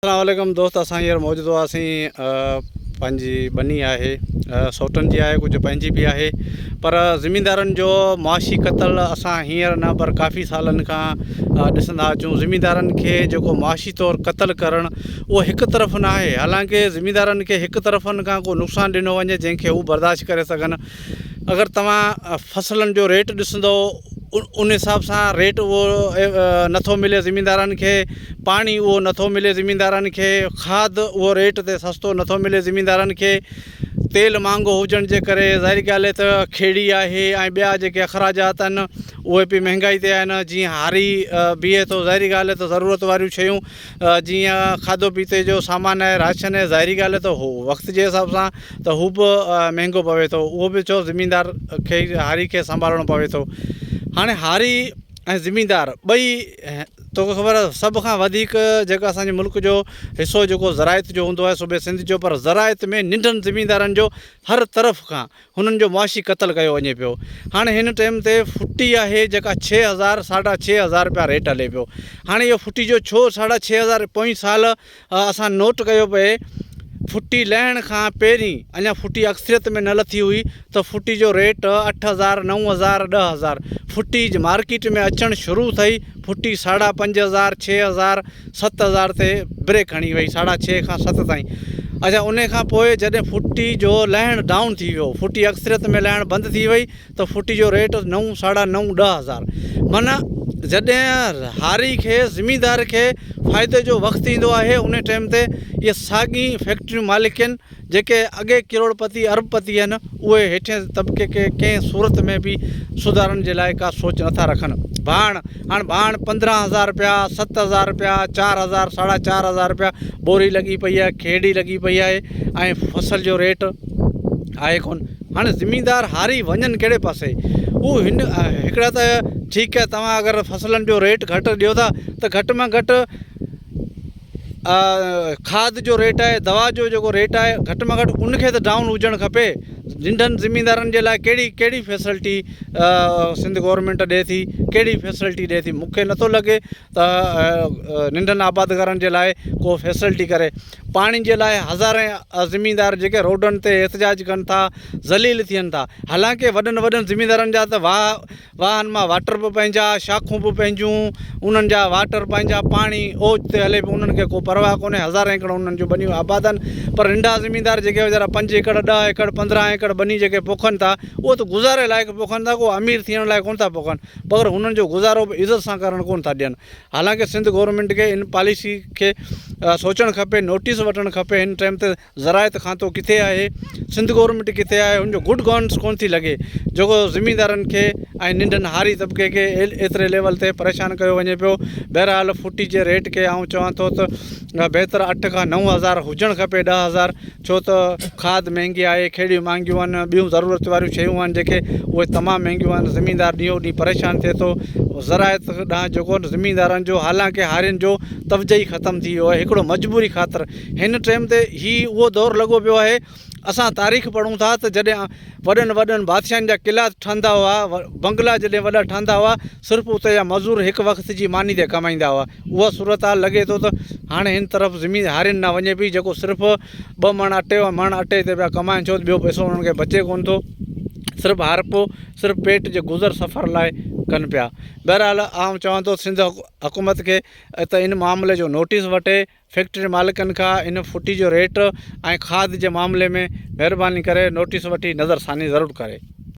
السلام عليڪم دوست اسان هينئر موجود هئاسين پنهنجي ٻني آهي سوٽن جي آهي ڪجهه پنهنجي به آهي پر زميندارن جو معاشي قتل اسان هينئر نه پر ڪافي سالن کان ڏسندا اچون زميندارن کي جيڪو معاشي طور قتل ڪرڻ اهو هڪ طرف نه آهي حالانڪه زميندارن کي هڪ طرفن کان ڪو نقصان ڏنو وڃي جنهن کي هو برداشت ڪري سگهن اگر توهان فصلن جو ريٽ ڏسندو ان حساب سان ريٽ اهو نٿو ملي زميندارن کي پاڻي اهو نٿو ملي زميندارن کي کاد اهو ريٽ تي سستو نٿو ملي زميندارن کي تيل مهانگو هجڻ جي ڪري ظاهري ڳالهه آهي ته کيڙي آهي ۽ ٻيا جيڪي اخراجات آهن اهي به مهنگائي تي آهن جيئن هاري بيهي ٿو ظاهري ڳالهه آهي ته ضرورت واريون شيون جيئن کاڌو پيتي جو سامان آهي راشن آهي ظاهري ڳالهه آهي ته هو وقت جي حساب سان ته هو به مهنگو پوي ٿو اهو به ڇو زميندار کي هاري کي سنڀالڻو پوي ٿو هاڻي هاري ۽ زميندار ٻئي توکي خبر آهي سڀ کان وڌيڪ جيڪو اسانجي ملڪ جو حصو جيڪو زراعت جو هوندو آهي صوبي سنڌ جو پر زراعت ۾ ننڍن زميندارن جو هر طرف کان هنن جو معاشي قتل ڪيو وڃي پيو. هاڻي هن ٽيم تي ڦٽي آهي جيڪا 6000 ساڍا 6000 رپيا ريٽ هلي پيو. هاڻي اهو ڦٽي جو ڇو ساڍا 6000 پوئين سال اسان نوٽ ڪيو پئي ڦٽي لهڻ کان پهرين اڃا ڦٽي اڪثريت ۾ نه لٿي هئي ته ڦٽي جو ريٽ 8000 9000 10000 ڦٽي مارڪيٽ ۾ اچڻ شروع ٿئي ڦٽي ساڍا 5000 6000 7000 تي بريڪ هڻي وئي ساڍا ڇهه کان ست تائين اڇا انهي کان پوء جڏهن ڦٽي جو لهڻ ڊائون ٿي ويو ڦٽي اڪثريت ۾ لهڻ بند ٿي وئي ته ڦٽي جو ريٽ نو ساڍا نو 10000 معنيٰ جڏهن هاري کي زميندار کي فائدي جو وقت ايندو آهي انهي ٽائيم تي اهي ساڳي فيڪٽريون مالڪين جيڪي اڳي ڪروڙ پتي ارب پتي آهن اهي هيٺين طبقي کي ڪنهن صورت ۾ به سڌارڻ جي لاء ڪا سوچ نٿا رکن. ڀاڻ هاڻ ڀاڻ 15 هزار رپيا، 7000 رپيا، 4000 ساڍا 4000 رپيا ٻوري لڳي پئي آهي، کيڙي لڳي پئي آهي ۽ فصل جو ريٽ آهي ڪونه. هاڻي زميندار هاري وڃن ڪهڙي پاسي؟ هو هن هڪڙا ته ٺيڪ آهي توهان اگر فصلن جو ريٽ گهٽ ڏيو ٿا ته گهٽ ۾ گهٽ کاڌ جو ريٽ آهي دوا جو جيڪو ريٽ آهي گهٽ ۾ گهٽ ان کي ته ڊائون هجڻ کپي ننڍن زميندارن جي لاء ڪهڙي ڪهڙي فيسلٽي سنڌ گورنمينٽ ڏي ٿي ڪهڙي فيسلٽي ڏي ٿي مونکي نٿو لڳي ته ننڍن آبادگارن جي لاء ڪو فيسلٽي ڪري پاڻي جي لاء هزارين زميندار جيڪي روڊن تي احتجاج ڪن ٿا ذليل ٿين ٿا حالانڪه وڏن وڏن زميندارن جا ته واهه واهن مان واٽر به پنهنجا، شاخون به پنهنجون، انهن جا واٽر پنهنجا، پاڻي اوج تي هلي پيو، انهن کي ڪو پرواهه ڪونهي، هزارين ايڪڙ انهن جون ٻنيون آباد آهن، پر ننڍا زميندار جيڪي ويچارا پنج ايڪڙ، 10 ايڪڙ، 15 ايڪڙ ٻني جيڪي پوکن ٿا، اهو ته گذاري لائق پوکن ٿا، ڪو امير ٿيڻ لاء ڪونه ٿا پوکن، مگر هنن جو گذارو به عزت سان ڪرڻ ڪونه ٿا ڏين. حالانڪه سنڌ گورنمينٽ کي ان پاليسي کي سوچڻ کپي، نوٽيس وٺڻ کپي، هن ٽائيم تي زراعت کاتو ڪٿي آهي، سنڌ گورنمينٽ ڪٿي آهي، ان جو گڊ گورننس ڪونه ٿي لڳي، جيڪو زميندارن کي ۽ ننڍن هاري طبقي کي ايتري ليول تي پريشان ڪيو وڃي پيو، بهرحال ڦٽي جي ريٽ کي آئون چوان ٿو ته بهتر اٺ کان 9000 هجڻ کپي 10000 ڇو ته کاڌ مهنگي آهي، کيڙيون مهانگيون آهن، ٻيون ضرورت واريون شيون آهن جيڪي اهي تمام مهنگيون آهن، زميندار ڏينهون ڏينهن پريشان ٿئي ٿو، زراعت ڏانهن جيڪو زميندارن جو حالانڪه هارين جو توجه ئي ختم ٿي ويو آهي، هڪڙو مجبوري خاطر هن ٽيم تي هي اهو دور لڳو پيو آهي اسان تاريخ پڙهون ٿا ته جڏهن وڏن وڏن بادشاهن جا قلعا ٺهندا هئا بنگلا جڏهن وڏا ٺهندا هئا صرف اتي جا مزور هڪ وقت جي ماني تي ڪمائيندا هئا اها صورتحال لڳي ٿو ته هاڻي هن طرف زمين هارين ڏانهن وڃي پئي جيڪو صرف ٻه مڻ اٽي مڻ اٽي تي پيا ڪمائن ڇو ته ٻيو پئسو انهن کي بچي ڪونه ٿو صرف هارپو صرف پيٽ جي گذر سفر لاء ڪن پيا بهرحال آئون چوان ٿو سنڌ حڪومت کي ته ان معاملي جو نوٽيس وٺي فيڪٽري مالڪن کان ان ڦٽي جو ريٽ ۽ کاڌ جي معاملي ۾ مهرباني ڪري نوٽيس وٺي نظر ثاني ضرور ڪري.